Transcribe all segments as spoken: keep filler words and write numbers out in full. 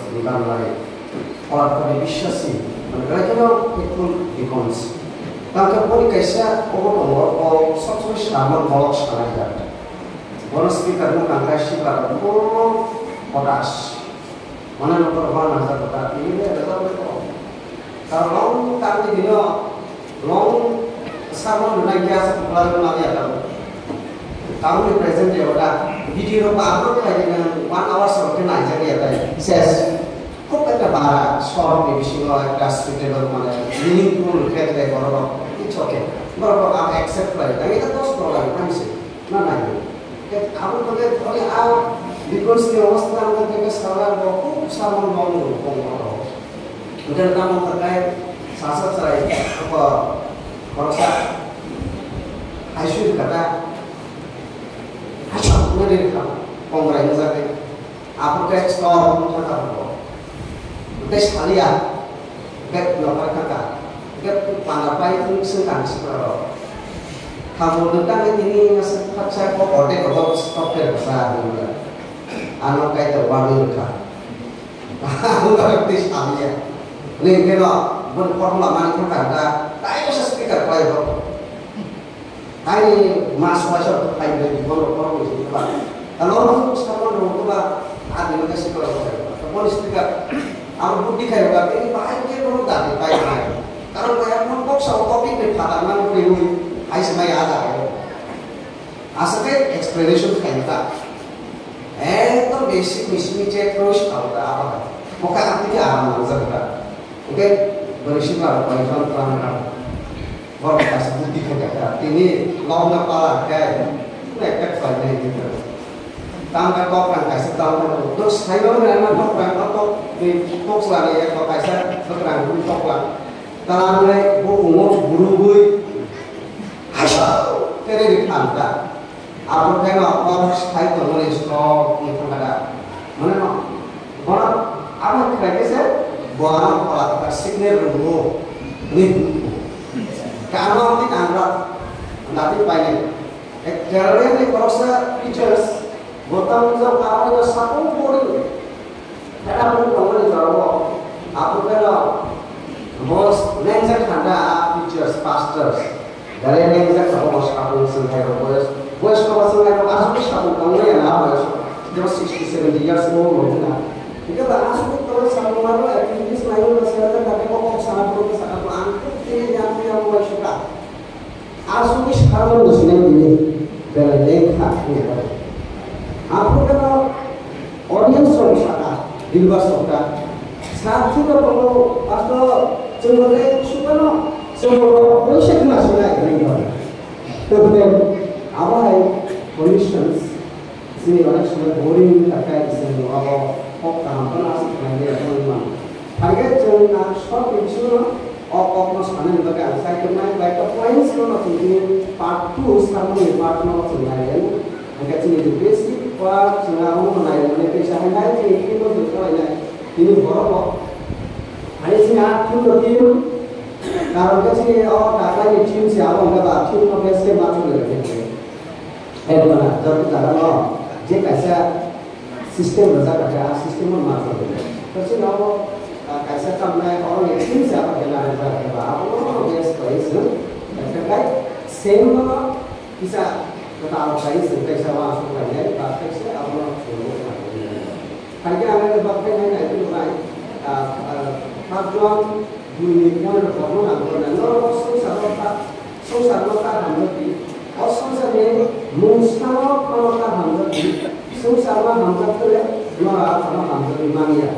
Ni bang lai, Phola Kthar ni biswasi, mane belai kheno faithful deacons. Tang khe boni kaisa obo tongo, bo sob somoi sermon bolok sanai ya. Bono speaker no tang khe siba rok bo potas. Mane no poro bana ja kota, tini le rajab le ko. Karon long tang di dino, long sermon nai kya sa phola rok nang ya tang. Tang ni present ya kota, video rok ba upload khlai di nang one hour sa khe nai ja ya tai. Ses. Khub ekta bara, short ni bisingo ekta suitable mane meaningful khe khe borok rok, it's okay. Borok rok ang accept khlai, ang eta dos program kami se, na nai. Khe abo khe kholi a, deacons ni obostha ang khe khe sala bo khub sermon long rok kong rok. Hingkhe tamo khe kai sasa chrai, ko, khoroksa, aisui kata, aisui kata, kongrai wngjaknai. Aphuru khe storm wngkha tabuk bo. Tei saliya. Bek nokar kha ka. Bek panda pai thung sung kang sipra rok. Thambo nung tang tini masa khaksa ko order ko box stop ter basa nung ya. Ano kai ta warning kha. Ano kai tei saliya. Ni keno bon formula mani kha ka da. Tai sa speaker pai bo. Aini mas waisa phai bai di bono bono ni sini ba. Alo sermon rung tu ba, adi no kasi ko rung ba. Bono speaker, ang buddhi khai ba, ini bahai ke bono dadi pai nai. Karon bai ang box sa topic ni phata man ke hui, hai semai ada. Asa ke explanation khai ta. Ekdom basic ni sini che terus tau ta apa. Moka ang tini aram nang jaka. Oke, beri sini lah, pai jam terang terang. Borok kaisa buddhi khe kha, tini lobna pala khe, nek tek khlai nai hing khe. Tang khe kokrang kaisa tang khe, tok sai no nai ma kokrang no tok, ni tok sla ni ek kaisa kokrang bui tok la. Tang nai bo umo buru bui, haisa, kere di thang ta. Abo khe no kok sai tongmani sok ni thangkha da. Mane no, bono abo khlai khe se, bono phola kha signal rwgo. Ni, kano ni ang rok, nati painai. Actually ni khoroksa teachers, bo tamo jok abo no sabo boring. Khe abo ni tongmani jora wo, abo khe no, bo lengjak thangkha, teachers, pastors. Gare neng jak sabo mo sapung sung hai rok boyos, boyos ko sung hai rok, asuk sapung tong ya na boyos, jebo sixty, seventy years old rok na. Hingke ba asuk tong sapung ma rok activities nai rok sel jak, tapi kok kok sana puro ke sana puro ang kok tini yang yang boyos ka. Asuk ni sapung ni sini ini, bela neng kha ni ba. Aphuru khe no audience rok saka, viewers rok ka. Sa thik rok tongo, pastor, chwng rok le suka no, chwng rok rok se khna sinai, nai rok. Tei abo hai conditions, chini onek somoi boring wngkha khe, chwng abo kok kaham phano aswk khlai nai, abo wngmano. Phai khe chwng ang short ni bisingo o kok no sanani bagwi ang sai tongnai, bai khe points no chwng tini part two sermon ni part no chwng nai lai. Hingkhe chini je basic part chwng abo no nai mani teisa hai nai, chini theme no chwng khlai nai. Tini borok bo. Hai chini a theme no theme. Karon khe chini o taklai ni theme se abo hingkhe ba theme no khe se ma chwng nai. Hai bana joto jaga no je kaisa system rwjak kha, a system no ma chwng nai. To chini abo, ah, kaisa tamnai oro ni theme se abo khe nai rwjak kha ba abo no base khlai se. Ekta kai same no Kisa kwtal khlai se kaisa uansuk lainai, ba khe se abono chwng bo kha. Phai khe ang ani bak khe nai nai phuru nai, ah, ah, First John dui ni pondro no ang phuru nai. Norok swngchar no ta, swngchar no ta hamjak di. O swngchar ni mungsa no phano ta hamjak di. Swngchar no hamjak khe le norok aphano hamjagwi man ya.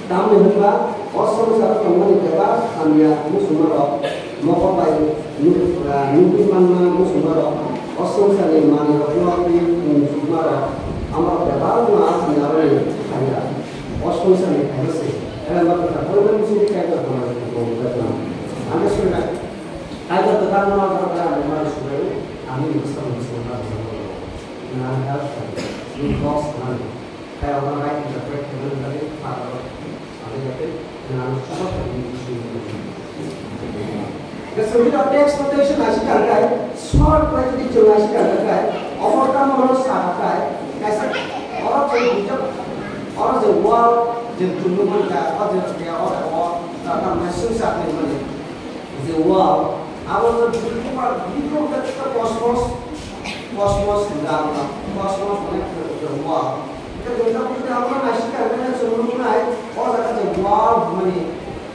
Tamni hwnba, o swngcharo tongmani bebak hamya muchungmarok, mokol bai nu-, ah, nugwi manma muchungmarok, o swngcharni manwirokno twi pung chukmarok, amorok bebak no asni aroni hamya, o swngcharni phaino se. Elema kwthar poimanisini Kaitor hamari tongwi tongmani. Ang khe suri nai. Kaitor kwthar no ma jora khe ang bemar suri, ang ni bwsa bwsa ma jora. Nang health, nang box, nang Khe abo right interpret khe mani bagwi pharao sanai ya tei nang support khe mani bagwi. Khe chwng bini text no tei se naisik kha khe, short khlai jodi chwng naisik kha khe, obo tamo no sa kha khe, kaisa oro chwng bijap, oro chwng wall, Je chung nuhmo ni ta, o je, je, o, o, ta, ta, mane sungsa ni mane. Je world, abo no bikhuba, bikhuba khe cosmos, cosmos hwnba, cosmos mane je world. Khe je ta bukti abo no naising kha, khe chung nuhnai, o jaga je world mane,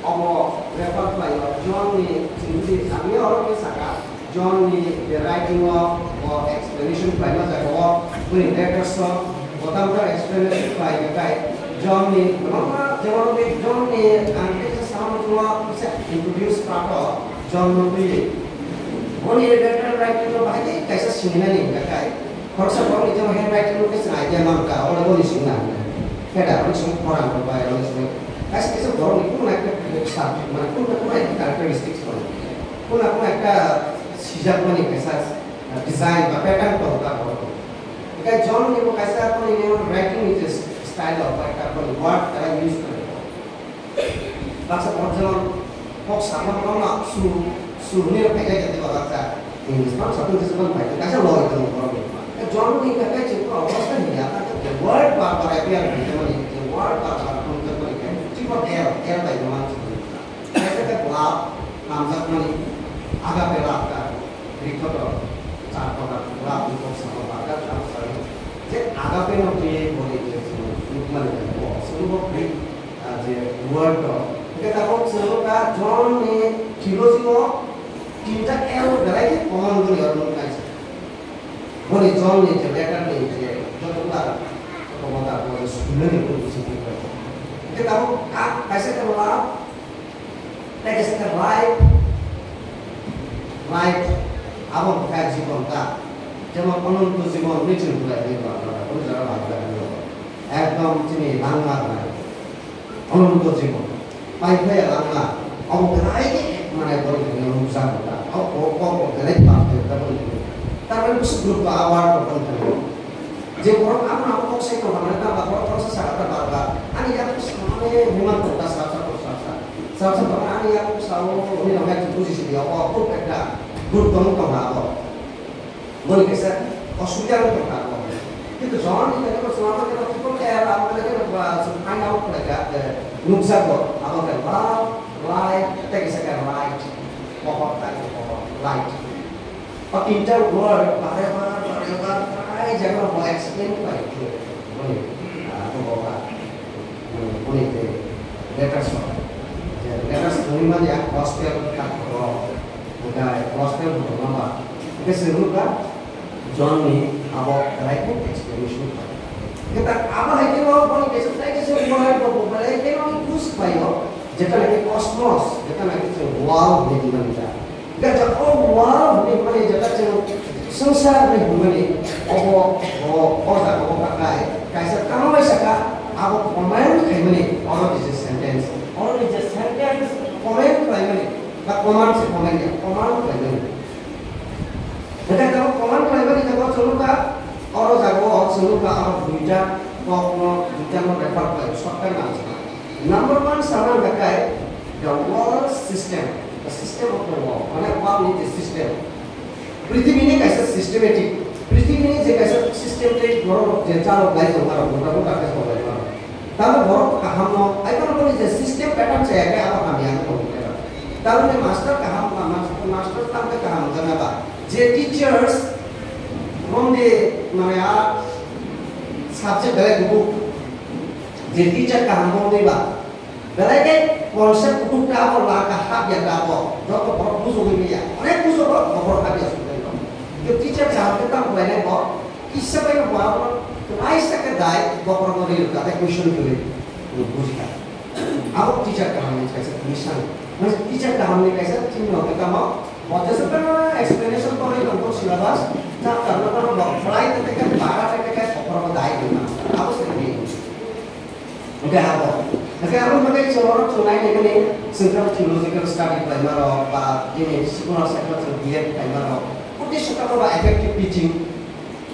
abo refer khlai o, John ni, chini, ami oro khe saka. John ni je writing o, bo explanation khlaima jaga o, bini letters o, bo tamkhe explanation khlai khe kai. John ni, kwbangma, jemon John ni, ang khe sa samo tong o, kisa introduce part o, John no tui. Bo ni letter writing o bahai khe kaisa singnani hingkha kai. Khoroksa borok ni jemon handwriting no khe chwng idea man kha, oro bo ni singna hingkha. Khe da, oni song khorang rok bai, oni song. Kaisa kaisa borok ni kunu ekta subject, mane kunu kunu ekta characteristics tong. Kunu kunu ekta sijakmani kaisa, ah, design ba pattern tong ta borok. Hingkhe John ni bo kaisa boni ni writing ni je style rok ba ekta boni word tara use khlai. Baksa borok jemon kok sakma borok no su, su hwnwi rok phaikha khe tei baksa English baksa tong khe se ban phaikha, kaisa loi tong borok ni. John ni khe kaisa borok ni ya, the word bar bar appear khe mani, the word bar bar tong khe mani, chibo L, L bai man. Kaisa khe love, hamjakmani, agape love ta, Greek thot, char kota love ni kok samo ba, agape love sa. Je agape no twiwi boni je chwng nukmani bo, chwng bo Greek, ah, je word rok. Hingkhe tabuk chwng nukha John ni theology o tinta L belai khe common boni oro nuknai se. Boni John ni je letter ni je joto ta, joto ta bo je sumani bo bisi thik. Hingkhe tabuk a kaisa khe love, tei kaisa khe life, life, abo khe jibon ta. Jemon ononto jibon ni chwng belai khe ba, ba, ba, ba, ba, ba, ba, ekdom chini langma nai. Ononto jibon. Pai phai ya langma. Abo belai khe mane boni thani nukjak ta. Abo ko, ko, ko belai pap khe ta boni thani. Tar mane busu group ba award ko boni thani. Je borok abo abo kok sai tong mane ta ba borok kok sa saka ta bar bar. Ani yak samane human tong ta sa sa sa sa. Sa sa tong ani yak sa o ni rok nai buji si di o ko ekta group tong tong abo. Boni kaisa osubida wng tong kha bo. Kintu John ni khe bo chwng abo khe bo khe abo khe bo chwng find out khlai kha, eh, nukjago abo khe love, life, tei kaisa khe light, pohor, tai pohor, light. O tinta word bare bar, bare bar, prai jaga bo explain khlai khe boni, ah, bo ba. Boni je letters rok. Je letters wngwi manya gospel kha khoro. Hingkhe gospel khoro ma ba. Hingkhe se ruka John ni abo belai khe explanation kha. Hingkhe ta abo hai khe bo boni kaisa belai kaisa word bo belai khe no use khlai o. Jeta naki cosmos, jeta naki chwng world hwnwi mani ta. Hingkhe o world hwnwi mani jeta chwng swngchar hwnwi hwnmani, obo, o, o jaga o kakai, kaisa tamo bai saka, abo command khaimani, oro ni je sentence, oro ni je sentence, command khlaimani, ba command se command ya, command khlaimani. Hingkhe tamo command khlaimani jaga o chwng nukha, oro jaga o chwng nukha, oro duita kok no, duita no refer khlai, shortcut ma. Number one sama hingkha khe the world system, the system of the world, mane world ni je system. Prithibi ni kaisa systematic, prithibi ni je kaisa system tei borok rok je chalok lai tong aro, mota mota khe tong lai mano. Tamo borok kaham no, ai borok ni je system pattern chaya khe abo hamya no tong khe. Tamo ni master kaham, ma-, master, master tamo khe kaham jana ba. Je teachers, rom de, mane a subject belai kubu. Je teacher kaham bo wngnai ba, belai khe concept kutuk ta bo la ka hap ya ta bo, joto borok bujogwi manya, onek bujogo bo borok hap ya songwi tong. Khe teacher kaham khe tamo khlainai bo, kisa bai no bo abo, kaisa khe dai, bo borok no ril kha, tei question kwrwi, bujikha. Abo teacher kaham ni kaisa mission. Mane teacher kaham ni kaisa chini no khe tamo, bo jesa khe explanation tongwi tong syllabus, chapter no tamo bo, fly te khe, para te khe, kokoro dai ni ma. Abo se ni. Hingkhe abo, hingkhe abo hingkhe chwng oro chwng nai nai mani, chwng khe theological study khlaima rok, ba chini secular sector chwng B Ed khlaima rok, uddesho khe abo ba effective teaching,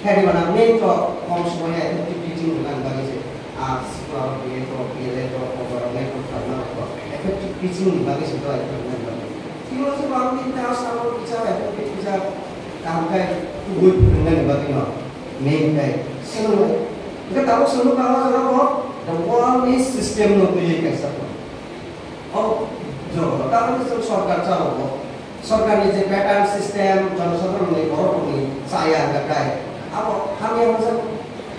khe ri bana main to kom somoy effective teaching rwna ni bagwi se, ah, secular B Ed rok, B L Ed rok, government rok khlaima rok, effective teaching ni bagwi se to effective rwna ni bagwi. Theology ba ang tin ta samo teacher, effective teacher, kaham khe kubui phwrwngna ni bagwi no. Main khe, swrwngmung. Hingkhe tabuk swrwngmung tangma jora bo, World ni system no tui ye kaisa tong. O, jo, tamo ni chung sorkar chao bo. Sorkar ni je pattern system, jonosadharon ni borok ni chaya hingka kai. Abo hamya hwnjak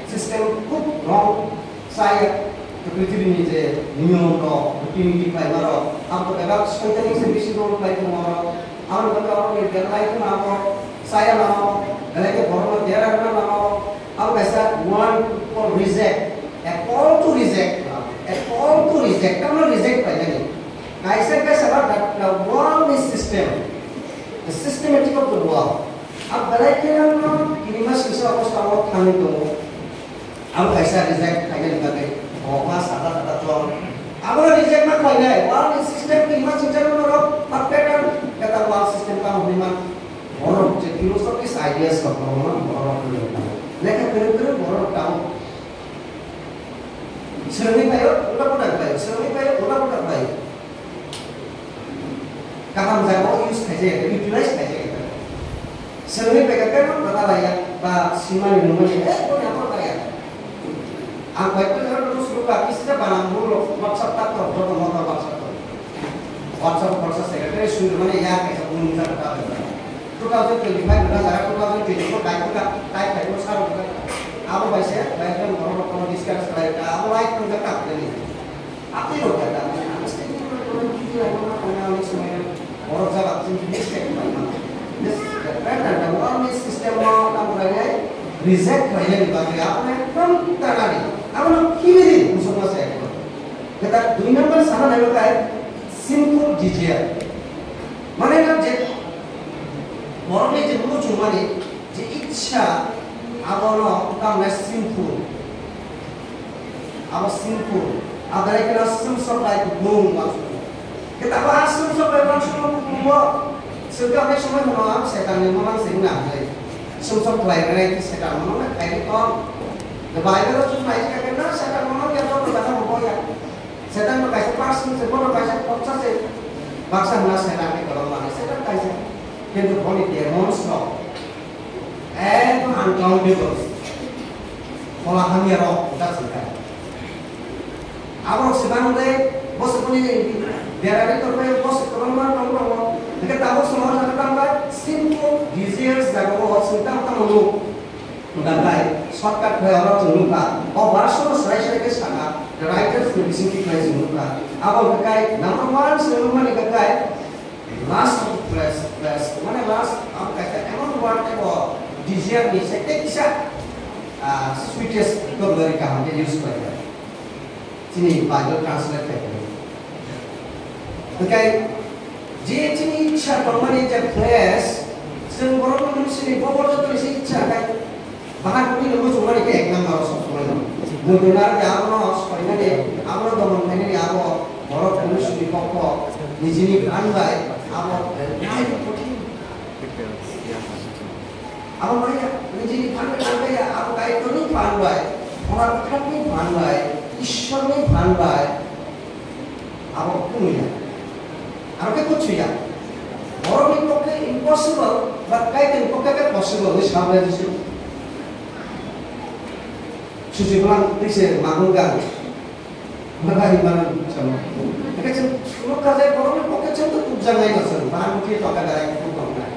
system khub wrong chaya. Prithibi ni je niyom rok, riti niti khlaima rok, abo to bebak soitani se bisi role khlai tongma rok. Abo ni bagwi abo ni belai kheno abo chaya lama o, belai khe borok no dera rwna lama o. Abo kaisa one call reject, a call to reject, a call to reject, tamo reject khlainani. Kaisa kaisa ba the, the world is system, the systematic of the world. Abo belai khe no kinima singsa obostha o thangwi tongo. Abo kaisa reject khlainani bagwi, o ma sata sata chong. Abo reject ma khlainai, world ni system kinima singsa no norok, ma pattern, kata world system tamo hwnwi ma. Borok je philosophies, ideas rok borok no borok rok lekha kwrwi kwrwi borok rok tamo. Swrwngwi phaio, ulta pulta khlai, swrwngwi phaio, ulta pulta khlai. Kaham jaga o use khaijak, utilize khaijak. Swrwngwi phaikha khe no nana laiya, ba simani nungmani, eh, boni abo laiya. Ang bai tu jara tu suruka, kisi je banang bulu, WhatsApp tak to, joto motor WhatsApp to. WhatsApp, WhatsApp secretary sundri mani ya kaisa bulu jara ta. Two thousand twenty-five na jara two thousand twenty-four bai kuta, tai bai kuta saro kuta. Abo bai se, bai kan borok rok kono discuss khlai ta, abo lai tong jaka khlai ni. Ati rok jaka, ang statement rok kono kiti lai kono kono ang somoi borok jaka chini mistake bai ma. This, the pattern, the world system no tamo lai reject khlai ni bagwi abo ekdom tanani. Abo no kiri di, musuk ma se ekdom. Kata dui number sana nai bakai sinful desire. Mane na je borok ni je muchungmani je ichha, abo no tamo sinful. Abo sinful. Abo dai khe no sumsok lai bung wansuk. Khe tabo a sumsok lai wansuk no bung bo. Sengkhe abo somoi hwno ang Setan ni mamang se wngna hwnwi. Sumsok lai rwnai khe Setan mamang no khairi tong. The Bible o chung nai khe na Setan mamang ya joto jaka bo ya. Setan no kaisa person se, bono kaisa khoroksa se, baksa hwnna Setan ni kolom mani, Setan kaisa. Kintu boni demons rok, ekdom uncountable, phola hamya rok, ojak se kha. Abo rok se bang le, bo se boni dera ni torbai, bo se kolom ma tong tongo. Hingke tabok se ma jaga tang bai, sinful desires jaga o, sing tang tang nuk. Hwnka kai, shortcut khe oro chwng nukha. O verse no srai srai khe sakha, the writers ni bisingtwi khlai chwng nukha. Abo hwnka kai, number one chwng nukmani hwnka kai, lust of flesh, flesh. Mane lust, abo kaisa emon word ebo desire ni se tei kisa, ah, sweetest vocabulary kaham khe use khlai kha. Chini Bible translate khe. Hingke je chini ichha tongmani je flesh, chwng borok no mung sini bo borok joto ni se ichha khe. Bahan bwtwi no muchungmani khe ek number o sob somoi no. Muitu nar khe abo no soinani, abo no domon khainani abo borok mung sini kok kok nijini phan bai abo belai kothin. Abo maya, nijini phan bai nang ya, abo Kaitorni phan bai, Phola Kwthar ni phan bai, Ishwar ni phan bai, abo kunu ya. Aro khe kuchu ya. Borok ni pokhe impossible, but Kaitor ni pokhe khe possible, ni samle Jisu. Suchi bwlang twi se manung gan. Mabari manung sama. Hingke chwng nukha je borok ni pokhe chwng to tubjaknai no chwng, bahan bwtwi tongkha belai kuphur tongnai.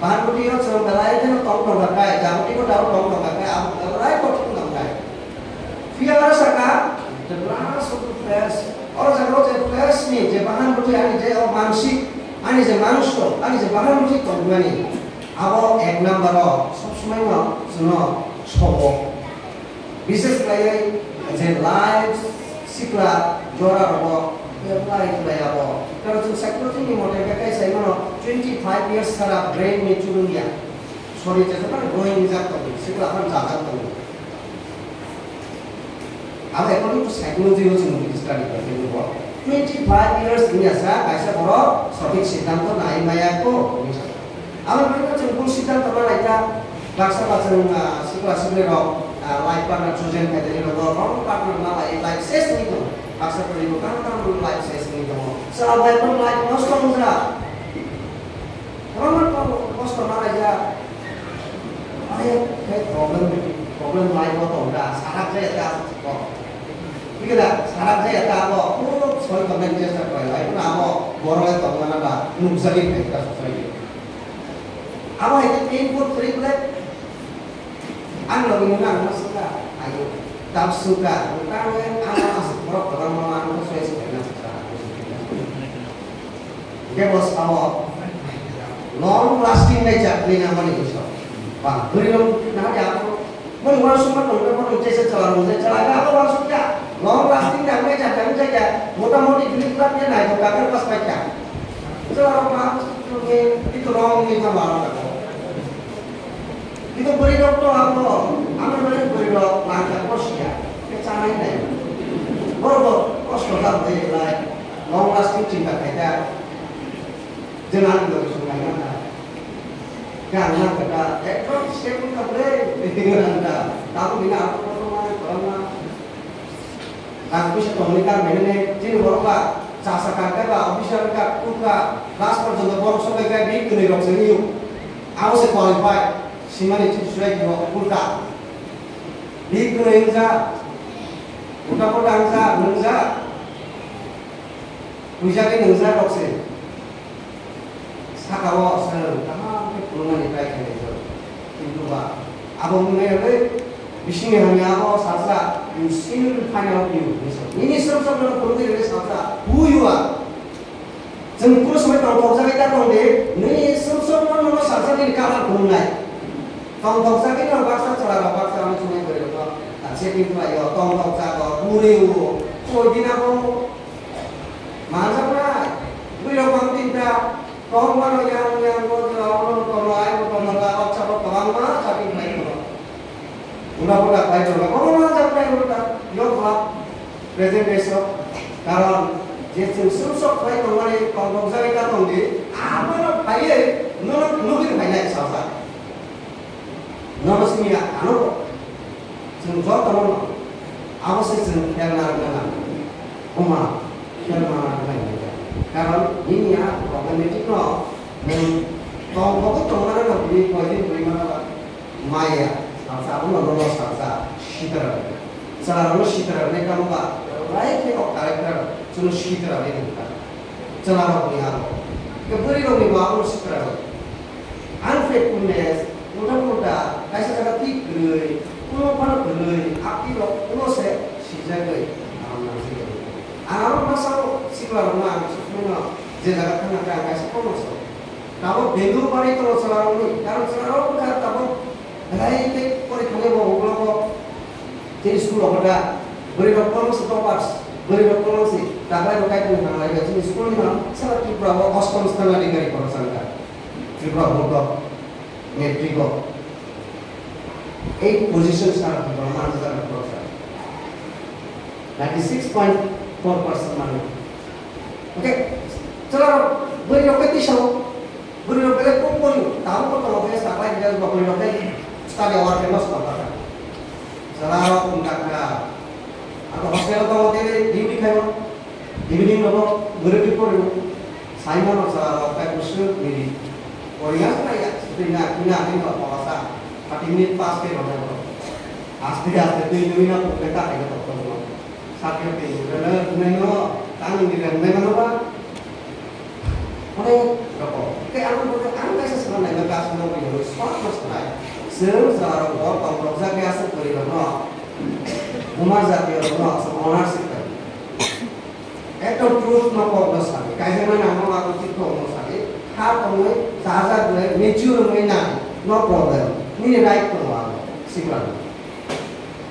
Bahan bwtwi o chwng belai kheno tong tongkha khe, jagati ko dao tong tongkha khe, abo belai kothon tongnai. Phiya aro saka, the lust of the flesh, oro jaga o je flesh ni je bahan bwtwi ani je o mansik, ani je mangso, ani je bahan bwtwi tongmani, abo ek number o sob somoi no chwngno sobo. Bises khlaiwi je life sikla jora rogo apply khlai abo. Karon chwng psychology ni mote khe kai sai mano twenty five years sara brain mature wngya. Sori je joto growing jak tongo, sikla phan jajak tongo. Abo according to psychology o chwng study khlai bo. Twenty five years wngya sa kaisa borok sothik siddhanto nai maya kho. Abo ni bagwi chwng bul siddhanto ma naikha, baksa ba chwng, ah, sikla siklirok, ah, life partner chosen khaidani rogo, wrong partner ma bai life ses wngwi tongo. Baksa kwrwi bo kaham kaham life ses wngwi tongo. Chwla bai bo life nosto wngjak. Kwbangma nosto ma laijak. Ayek khe problem, problem life o tong da, sarak jaya da, kok. Hingkhe da, sara jaya ta abo, o soi tongnai jesa pai, ai, abo, boro le tongmana ba, nukjagwi phai kha society. Abo hai khe painful trip le, ang logi nang ma suka, ayo, tap suka, utang le, ang ma asuk borok kwbangma ma, ang soi suka na suka. Hingkhe bo sao, long lasting nai jak ni nang mani bwsa. Ba, bwrwi rok na ya, Bo ni uansukma tong khe, bo ni jesa chwla rok je chwla khe abo uansuk ya. Long lasting ya, mui ja khe, mui ja khe. Motamoti bini club ya nai to kaker pas pai kha. Chwla rok ma, itu rong ni tama rok. Itu bwrwi rok to abo, amo bwrwi rok lang kha kosto ya. Khe chanai nai. Borok bo kosto jak de lai. Long lasting chinta khai kha. Jena ni loge song nai na. Khe ang nang kha, ekdom step wngkha bre, nang kha. Tamo bini abo kotorma, kotorma. Rang puisa tongni kar mene ne, chini borok ba, chasa kar khe ba, officer kar, cook kar, last porjonto borok sobai khe, bini kwnwi rok se wngyo. Abo se qualify, simani chini surai khe bo, ulta. Bini kwnwi wngja, ulta pota wngja, wngja. Puisa khe wngja rok se. Saka o chwng kaham khe phunukmani try khainai chwng. Kintu ba, abo wngnai le, bisingni hamya abo salsa, you still find out you, hinwi sa. Nini srwmsok no phunukgwi rwdi salsa, who you are. Chwng kunu somoi tongthokjagwi ta tong di, nini srwmsok no nono salsa nini colour phunuknai. Tongthokjagwi no baksa chwla rok baksa ano chumui bwrwi rok no, ah, setting khlai o, tongthokjago, bwrwi o, koi din abo. Manjaknai, bwrwi rok mang tin ta, tong mano yang yang bo jora ono tong ai bo tong la o chabo kwbangma chatting khlai tong. Ula pota khlai tong, omo manjaknai ula ta, yo ba, present day so, karon je chwng sumsok khlai tongmani tongthokjagwi ta tong di, abo no phaiwi nono phunugwi phainai salsa. Nono simi ya, ano bo. Chwng joto no, abo se chwng khelna rwna nang. Oma, khelna rwna nang. Karon nini a problematic no, nwng tongthogwi tongmano no bini poidin bini mano ba. Maya, salsa, abo no nono salsa, sitra. Chwla rok no sitra rwnai tamo ba, right khe kok character, chwngno sitra rwnai nang kha. Chwla rok ni abo. Khe bwrwi rok ni bo abo no sitra rwnai. Unfaithfulness, ulta pulta, kaisa jaga thik kwrwi, kuno phano kwrwi, aphi rok kuno se sijagwi, ang nang sijagwi. Ang aro masa o sikla rok no ang sukmano, je jaga thangna khe ang kaisa kono so. Tabok value bari tongo chwla rok ni, karon chwla rok wngkha tabok belai khe pori thangwi bo ulo bo. Chini school rok da, bwrwi rok kono se toppers, bwrwi rok kono se, taklai rok kai tong thang lai, chini school ni no, sara Tripura o ostom sthan adhikari khoroksa wngkha. Tripura board o, matric o. Eight position sara Tripura manjak khoroksa. Ninety six point four percent mano. Okay, chwla rok, bwrwi rok khe tisa o. Bwrwi rok belai kok pori, tamo kotor rok khe saklai khe ba bwrwi rok khe study hour khe nosto kha. Chwla rok wng kha kha. Abo hostel o tongo tei duty khaio. Evening rok bwrwi twi pori o. Saimano chwla rok khe bwswk bini. Pori ya khlai ya, sutwi na, twi na, twi na, pora sa. Thirty minute pass khe rok. Aste aste twi nwi na pokhe ta khe tok tok no. Sakhe twi nwi na, nwi no, tang ni rem nai mano ba. Onek rokom. Khe ang bo khe ang kaisa swkang nai ma class no bo yoro short no sanai. Chwng chwla rok bo tong rok jak ya aswk bwrwi rok no. Buma jati rok no aswk honor swi pai. Ekdom truth no kok no sadi. Kaisa na nang ma ko tik kok no sadi. Ha tongwi chajak le mature wngwi nang. No problem. Nini right tongo abo. Sikla.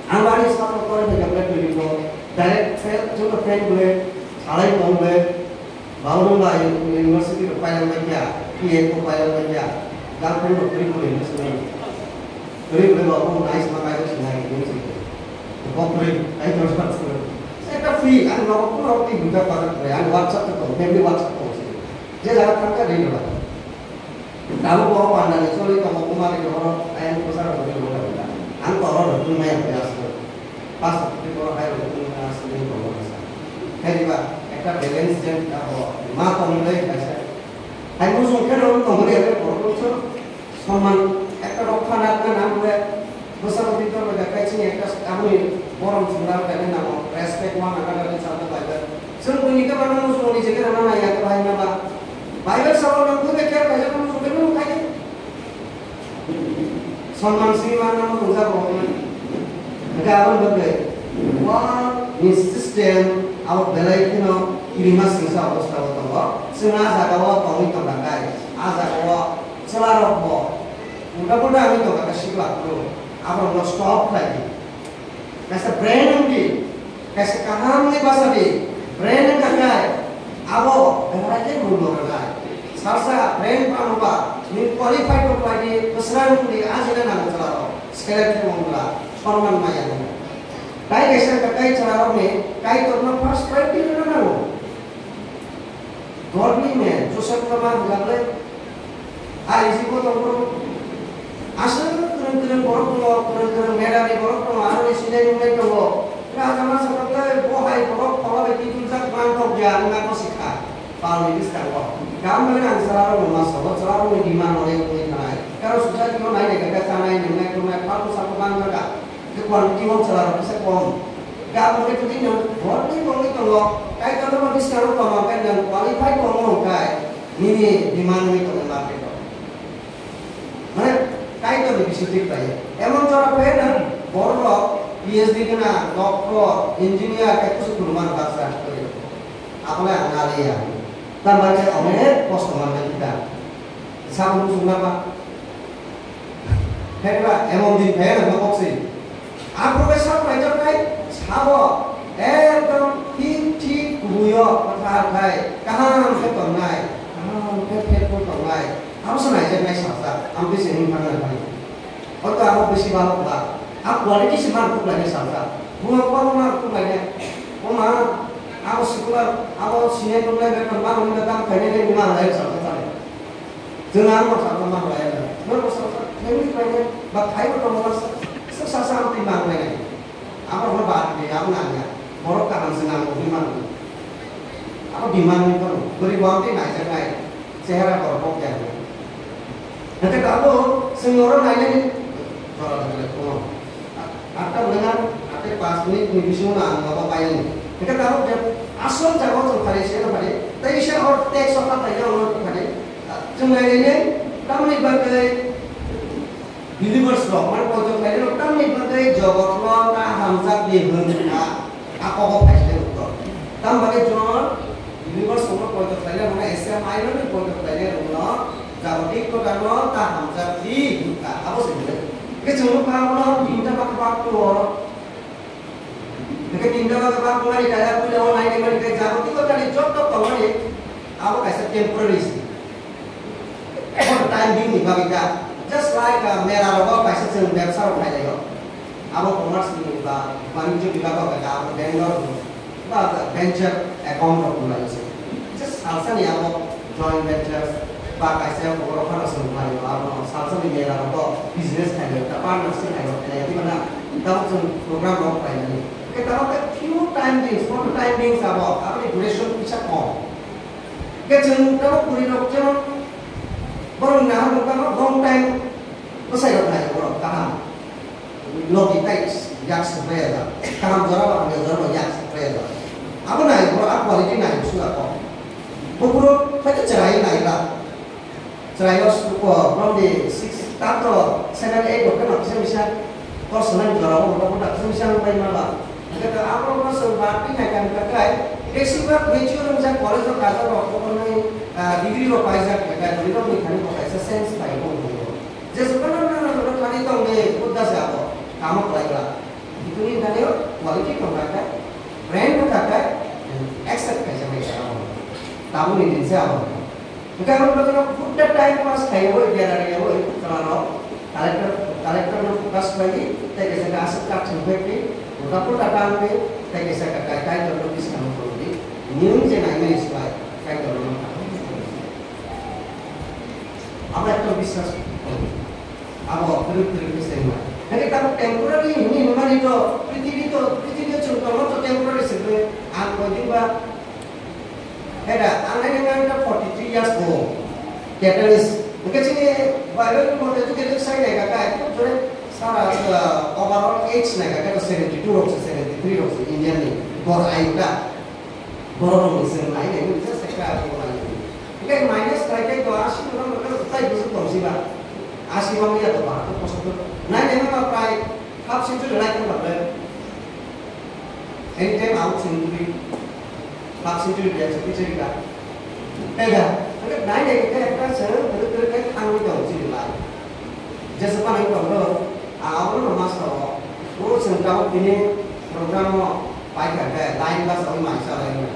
Ang bani sa ko kore khe khe twi bo. Direct fail, joto fail bole. Salai tong bole. Babu nung bai university rok pailangbaikha, P A ko pailangbaikha, girlfriend rok kwrwi kwrwi hwnwi swngwi. Kwrwi kwrwi babu nice ma kaijak swngwi hai hwnwi swngwi. Bo kwrwi, ai to sa swngwi. Ekta free, ang nogo kuno twi hwnjak bazar kwrwi, ang WhatsApp to tongo, family WhatsApp tongo se. Je jaga thangkha ri rwla. Tabuk bo panda ni choli tongo, buma ri rok, ayang bwsa rok ri rwla. Ang toro rok twi maya aswk. Pastor, twi borok hai rok tongmani aswk tongmani sa. Khe diba, ekta balance jen abo ma tongmani kaisa. Hai muchung khe rok tongmani abo borok rok so. Soman ekta rok khana khana hwnle bwsa rok twi tongmani kaisa ni ekta aboni borom chwla rok kaisa namo. Respect one another ni chapter Bible. Chwng buini khe mano muchung ni je khe rana nai ya khe bahai ma ba. Bible sabo nang khe khe khaijak muchung khe nung khai. Sonman simi ma nang muchung ja bo. Ga abo bokhe. Wa ni system abo belai kheno kirima singsa obostha bo tongo. Chwng a jaga o tongwi tongkha kai. A jaga o chwla rok bo. Ulta pulta wngwi tongkha kai sikla phuru. Abo no stop khlai di. Kaisa brand wng di, kaisa kaham ni basa di, brand wng kha khe, abo bebrai khe mung no rwnai. Salsa brand pano ba, ni qualify ko khlai di, bwswrang di, ajina nang chwla rok, select khe mung la, sonman maya nang. Tai kaisa kakai chwla rok ni, Kaitor no first priority rwna nango. Godly man, Joseph no ma hwnjak le, I G bo tongo. Aswk kwrwng kwrwng borok tongo, kwrwng kwrwng medani borok tongo, aro ni sinai nungnai tongo. Raja ma sakha le, bo hai borok phola bai twi twijak man tok ya, wngna ko sikha. Pal ni bwskango. Gam bai ang chwla rok no ma sobo, chwla rok ni demand no le twi thanai. Karo society no nai nai kha, chanai, nungnai, tongnai, pal ko sabo man kha. Khe quality o chwla rok kisa kom. Gabung khe tini nang borok ni borok ni tongo, Kaitor no bwskango tongma khe nang qualify tongmo hwn khai, nini demand wngwi tongnai market o. Mane, Kaitor ni bisi thik bai. Emon jora phai nang borok rok P H D gwnang, doctor, engineer, khe kusu khuluma rok baksa khe. Abo le ang naliya. Tambai khe onek kosto manjak kita. Sabo muchung nangma. Phekra, emon din phai nang ma kok se. Aphuru khe sabo naijak nai, sabo ekdom thik thik kubui o kwthar khai, kaham khe tongnai, kaham khe faithful tongnai. Abo se naijak nai salsa, ang bisi hing thang nai. Oto abo bisi balo kla. A quality se mar kuk lai nai salsa. Buma buma mar kuk lai nai. Oma, abo sikula, abo sinai kuk lai, bekam balo ni bekam khai nai, nai mar lai salsa tale. Chwng ang bo salsa ma hlai ya, nang bo salsa, nang ni khlai ya, ba thai bo tong salsa, swk salsa ang twi ma hlai ya. Abo no ba twi abo nang ya, borok kaham se nang bo twi ma hlai. Abo demand ni kono, bwrwi bo ang twi naijak nai, chehara borok kok ya. Hwnkhe abo chwng oro nai nai, jora jora kono. Atta hwnwi nang, atte panch minute ni bisingo no ang nogo painani. Hwnkhe tabuk je asol jaga o chwng phari se no phari, tei bisa or text o kha paina no phari. Chwng nai nai nai, tamni bagwi believers rok, mane poito khlainai rok, tamni bagwi Jogotno ta hamjakdi hwn kha, a kobo phai se uttor. Tam bagwi John believers rokno poito khlainai rokno Asia Minor ni poito khlainai rokno Jagotik Kotano ta hamjakdi hwn kha, abo se hwnwi. Hwnkhe chwng nukha abono tinta ba kwbang tongo. Hwnkhe tinta ba kwbang tongnani kaisa puila o nai naimani khe Jagotik Kotani joto tongmani abo kaisa temporary se. Abo time being ni bagwi kha. Just like, ah, mela rogo kaisa chwng bebsa rok khlai laio. Abo commerce ni ba banijyo bibhag o kha, abo Bangalore ni ba venture account rok khulai se. Just salsa ni abo joint venture ba kaisa borok phano chwng khlai laio, abo salsa ni mela rogo business khlai laio, ta partnership khlai laio, khlai laio, di ba na? Tabuk chwng program rok khlai laio. Khe tabuk khe few time beings, short time beings abo, abo ni duration kisa kom. Khe chwng tamo puri rok jemon borok ni nahar rok tamo long time bwsai rok nai borok kaham. Logi tai yak supraya da. Kaham jora ba hamya jora ba yak supraya da. Abo nai borok a quality nai suda kok. Bo borok phai chwrai nai la. Chwrai o suko from the six tato seven eight rok khe no kisa misa. Kok sanani jora o borok kisa misa nang bai ma ba. Hingkhe ta abo no chwng ba twi nai kha hingkha khe, besibak mature wngjak college o kajak rok, obo nai, ah, degree rok paijak hingkha khe, bini rok ni thani bo kaisa sense pai bo wngwi. Jesu Khristo no, no, no, no, thani tong ni Buddha se abo, tamo khlai kha. Bini thani o quality tong kha khe, brand wng kha khe, accept khaijak nai kha abo. Tabuk ni din se abo. Hingkhe abo no joto purta time pass khlai yabo, bera ri yabo, chwla rok collector, collector no focus khlai di, tei kaisa khe aswk kha thwng phek di, ulta pulta tang di, tei kaisa khe kai, Kaitor no buskang o tong di, nini je naimani slai, Kaitor no tang di. Abo ekta biswas tong di. Abo kwrwi kwrwi khe se wngnai. Hingkhe tabuk temporary hwnwi hwnmani to, prithibi to, prithibi o chwng tongma to temporary se kwrwi, ang koi din ba Heda, ang nai nai ta forty three years old. Catalyst. Hingkhe chini Bible ni mote jodi education sai nai kha, khe jore Sara, overall age nai kha khe to seventy two rok se, seventy three rok se Indian ni bor ayu ta. Boro rok ni chwng nai nai ni just ekta ko nai ni. Hingkhe minus khlai khe to asi no rang rang tai busu tong si ba. Asi rang ya to ba to poso to. Nai nai ma prai half century lai thang ba le. Anytime out century, half century, biyang century ka. Tei da, hingkhe nai nai khe ekta se, hingkhe khe thang ni tong chini lai. Jesa pa nang tong do, abo no ma sao, o chwng tabuk tini program o pai kha khe, line bus o mai sa lai ni.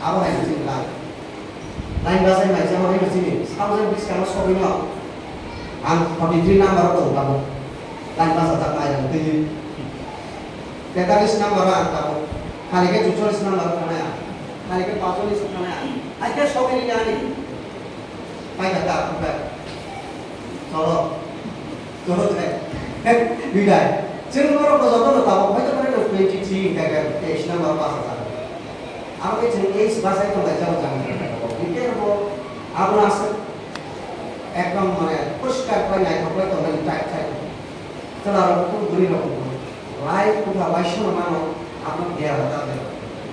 Abo hai chini lai. Line bus hai mai sa mai chini, thousand bis kano sogwi no. Ang forty three number o tong tabuk. Line bus ajak mai ang twi. Tetalis number o ang tabuk. Khali khe chucholis number o thanai ang. Khali khe pacholis o thanai ang. Hai khe sogwi ni ani. Pai kha ta, pai. Cholo. Cholo tre. Bidai. Chwng norok bo joto no tabuk. Hoito pore no twenty three hingkha khe teis number o pass ajak. Abo khe chwng age bachai tonglai jao jang. Hingkhe bo abo no aswk ekdom mane poriskar khlai naithok khlai tongnani chai chai. Chwla rok khe bwrwi rok bo lai kutha waisa no mano abo dera da de.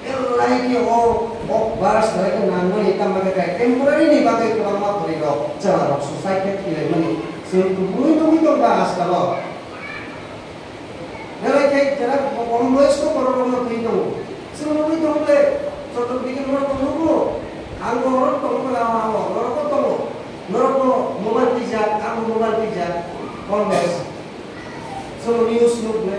Belai khe o, o verse lai khe nangmani tamo khe temporary ni bagwi kwbangma bwrwi rok chwla rok suicide khe thwilaimani chwng kubui nugwi tongkha ajkal o. Belai khe jera kom boyos ko borok rok no thwi tongo. Chwng nugwi tongo le, chotrodiki norok tongo bo. Ang bo norok tongo, ang bo norok bo tongo. Norok bo mobile twijak, ang bo mobile twijak. Kom boyos. Chwng news nukle.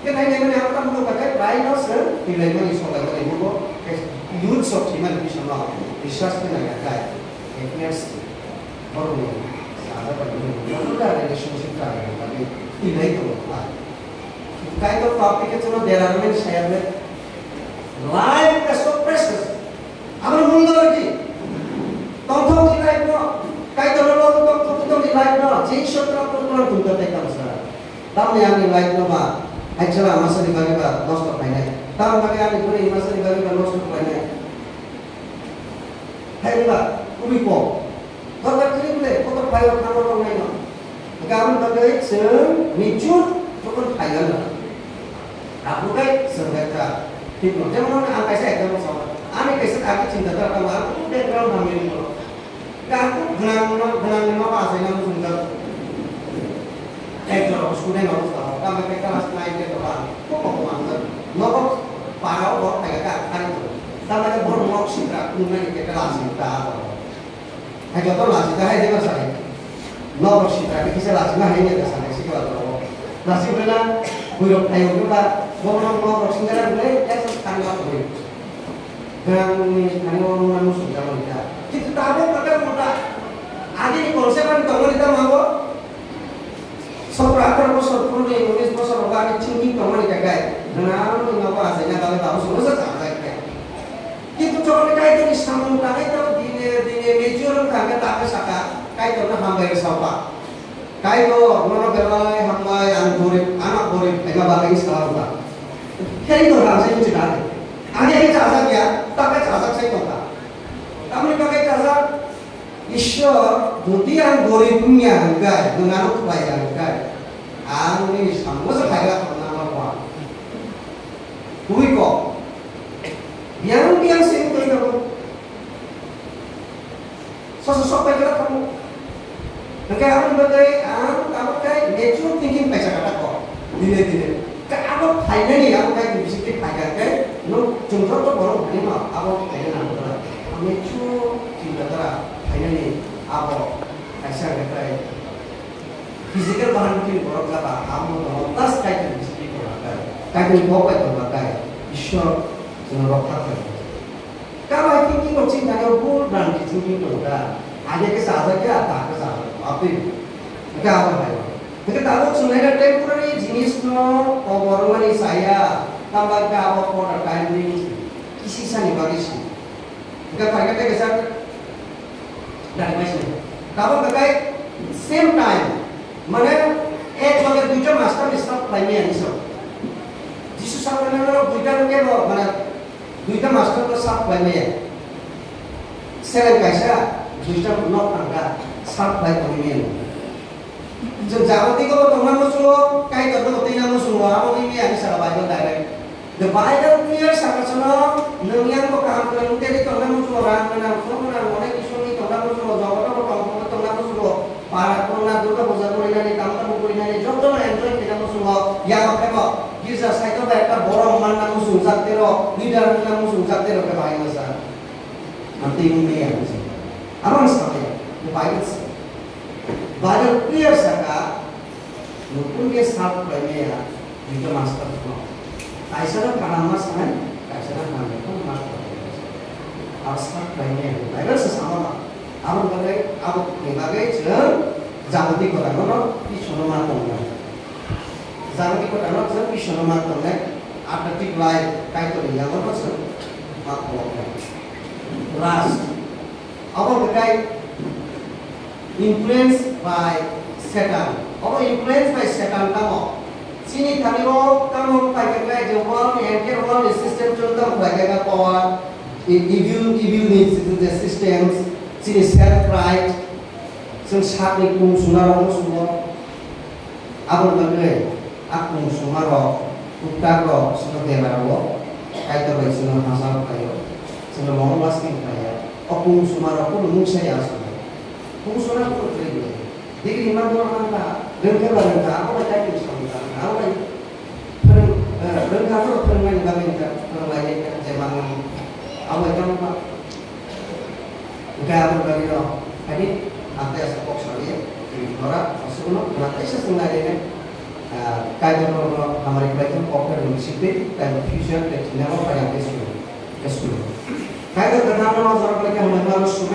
Khe nai nai mani ang tamo nukha khe prai no se thwilaimani soklaimani nugo. Khe youth sok thwimani bising no research khe nai ya khai. Awareness. Borok ni chajak bai nini relationship chajak bai bagwi twi lai tongo kha. Kaitor topic khe chwngno dera rwmani saya ble. Life is so precious. Abo mungdor di. Tongthok di life no. Kaitor no lobo tongthok di tong di life no. Jing sokra tongthok tong tei tong sa. Tamni ani life no ba. Hai chwla masa ni bagwi ba nosto khainai. Tamni bagwi ani bwrwi masa ni bagwi ba nosto khainai. Hai ba, umi ko. Kotor kiri bole, kotor phaio thangma tongnai no. Hingkhe aboni bagwi chwng mature jokhon phaio no. Abo khe chwng ekta thik no. Jemon ang kaisa example sa, ani kaisa age chinta dhara tongo, ang kunu background hamya ni borok. Hingkhe ang kunu gwnang no, gwnang ni ma ba achai na muchungjak. Ekjon student rok sa, tamo khe class nine, ten rok ang kunu kok manjak. Nogo para o borok phai khe ang thari tongo. Tamo khe borok nok sitra kunu nai khe class ni ta abo. Hai joto lasi ta hai jeba sai. Norok sitra khe kisa lasi ma hai ne ta sanai sikla to. Lasi bela buirok thai o ba, bo norok norok singara bela ya sa thang ba to. Gang ni thani o nang sung jama ni ta. Kintu ta bo kata mo ta. Adi ni konsep ani tongmani ta ma bo. Sotro atharo bosor phuru ni, unis bosor rok ani thinking tongmani khe kai. Nang ni ma bo achai na bagwi tamo sung sa sa jai khe. Kintu chokni Kaitor ni samung tangwi tamo dine dine mature wng kha khe ta khe saka, Kaitor no hambai rw sao ba. Kaitor, nono belai hambai, ang gorib, ano gorib, ema bagwi sa wng kha. Khe Kaitor ham se muchina khe. Age khe chajak ya, ta khe chajak se tong kha. Tamoni bagwi chajak, Ishwar, jodi ang gorib wngya hwnkhe, nwng ano khlai ya hwnkhe, ang nini samung se phaigra tongna ma wang. Twi ko. Biyang biyang se wngwi tongwi tongo. Soso sok pai khe thango. Hingkhe aboni bagwi ang abo khe mature thinking paisa kha tako. Dine dine. Khe abo phainani abo khe bising khe phai kha khe, no chwng joto borok phainai no abo phainai nang kha. Mature chinta dhara phainani abo kaisa hingkhe physical bahan khe borok jaba amo tongo, plus Kaitor ni bising khe tongma khe, Kaitor ni kok bai tongma khe, Ishwar chwngno rokha khlai. Kama thinking rok chini thani o bul rang ni thinking tong kha. Age khe chajak ya, ta khe chajak ya. Apni. Hingkhe abo hai. Hingkhe tabuk chwng nai khe temporary jinis no kobor mani chaya. Tamo khe abo for a time being. Kisi sani bagwi si. Hingkhe phai khe tei kisa. Dari mai si. Tabuk khe same time. Mane ek loge duita master ni staff khlai maya ni so. Jisu sa mane duita loge bo mane Duita master no serve khlai maya. Seleng kaisa duita nok tangkha, serve khlai tongwi maya. Chung jagotiko bo tongna muchungo, Kaitor no bo tuina muchungo, abo ni miya ni saka Bible direct. The Bible clear saka chwngno, nwng yang bo kaham kwrwng teri tongna muchungo, rang gwnang, phung gwnang, onek kisuni tongna muchungo, jogoto bo tongthokbo tongna muchungo, para tongna, Durga Puja kurinani, tamo tamo kurinani, joto no enjoy khaina muchungo, yang bo khebo, girja side o bai ekta borom manna muchungjak tero, leader wngna muchungjak tero khe bahai masa. Ang tei wngmaya hwnwi sa. Abo ang samaya, the Bible sa. Bible clear saka, nukun khe serve khlaimaya, duita master phano. Kaisa no kaham ma sanai, kaisa no hamya phano ma khlaimaya. Abo serve khlaimaya, Bible sa sama ma. Abo bagwi, abo ni bagwi chwng jagati kotano no Isor no ma tongnai. Jagati kotano chwng Isor no ma tongnai, authentic life, Kaitor ni yango no chwng ma tongnai. Last, abo hwnkhe influence by Satan. Abo influence by Satan tamo? Chini thani o tamo pai khe je world ni, entire world ni system chwng tamo khlai kha power, e-, evil, evil ni je systems, chini self pride, chwng sak ni kung suna rok no sumo. Abo bagwi a kung suma rok, tuktak rok, chwngno dera rwo, Kaitor bai chwngno hachal khlaio, chwngno long lasting khlaiya. O kung suma rok kunu mungsa ya aswk. Kung suna kunu kwrwi bai. Degree ma borok man kha, rwngkhe ba rwngkha, abo bai Kaitor samung tang kha, abo bai phrwng, eh, rwngkha no phrwngmani bagwi kha, phrwnglainai kha, je manwi, abo bai tamo kha. Hwnkhe abo bagwi no, haini, ang tei asa kok sari, tini jora, asukuno, khna taisa chwng nai rene, ah, Kaitor no hamari khlai thung, kok khe rwng sitwi, tei future, tei thwinamo, pai ang tei suru, tei suru. Kaitor kwthar no jora khlai khe hamari ma no suru.